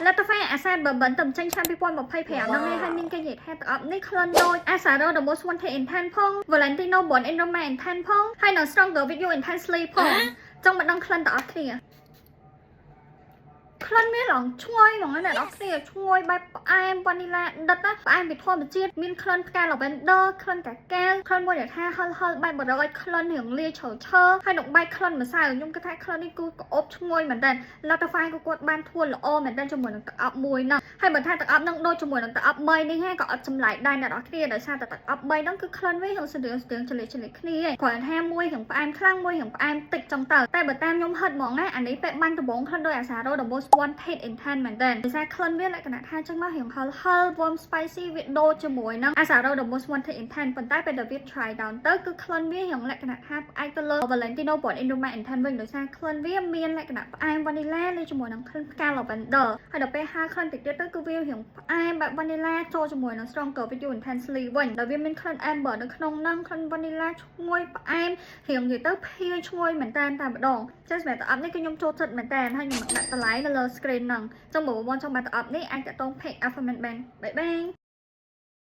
Lattafa Asad Bourbon ទៅចេញឆ្នាំ2025ហ្នឹងឯងហើយមានគេនិយាយថាទឹកអប់នេះក្លិនដូច Azzaro The Most Wanted Intense ផង Valentino Born in Roma Intense ផងហើយនិង Stronger With You Intensely ផងចង់មកដឹងក្លិនទាំងអស់គ្នាក្លិនវាឡើងឈ្ងុយហ្មងណាអ្នកនរគ្នាឈ្ងុយបែបផ្អែមវ៉ានីឡាដិតណាផ្អែមពីធម្មជាតិមានក្លិនផ្កា lavender ក្លិនកាកាវក្លិនមួយដែលថាហឹលហឹលបែបបរយក្លិនរៀងលាយជ្រៅឈើហើយនឹងបែបក្លិនម្សៅខ្ញុំគិតថាក្លិននេះគឺក្អូបឈ្ងុយមែនតើ Lattafa ក៏គាត់បានធ្វើល្អមែនតើជាមួយនឹងទឹកអប់មួយហ្នឹងហើយបើថាទឹកអប់ហ្នឹងដូចជាមួយនឹងទឹកអប់3នេះហ្នឹងក៏អត់ចម្លែកដែរអ្នកនរគ្នាដោយសារតែទឹកអប់3ហ្នឹងគឺក្លិនវារៀងស្តៀងស្តៀងចលិចចលិចគ្នាឯងគ្រាន់តែថាមួយរៀងផ្អែមខ្លាំងមួយរៀងផ្អែមតិចចឹងទៅតែបើតាមខ្ញុំហិតហ្មងណាអានេះពេលបាញ់ដំបងក្លិនដោយ Azzaro The Most Wanted Intense មែនតើដោយសារក្លិនវាលក្ខណៈថាចឹងមករៀងហឹលហឹល warm spicy វាដូចជាមួយនឹង Azzaro The Most Wanted Intense ប៉ុន្តែពេលដែលវា dry down ទៅគឺក្លិនវារៀងលក្ខណៈថាផ្អែកទៅលើ Valentino Born in Roma Intense វិញដោយសារក្លិនវាមានលក្ខណៈផ្អែម vanilla លាយជាមួយនឹងក្លិនផ្កា lavender ហើយដល់ពេលហាលក្លិនតិចទៀតទៅគឺវារៀងផ្អែមបែប vanilla ចូលជាមួយនឹង Stronger With You Intensely វិញដោយវាមានក្លិន amber នៅក្នុងហ្នឹងក្លិន vanilla ឈ្ងុយផ្អែមរៀងនិយាយទៅភាយឈ្ងុយមែនតើតែម្ដងចឹងសម្រាប់ទឹកអប់នេះគឺខ្ញុំចូលចិត្តមែនតើហើយខ្ញុំនឹងដាក់តម្លៃនៅលើ screen ហ្នឹងចឹងបើបងចង់បានទឹកអប់នេះអាចតាក់ទង page Alphaman បាន bye bye.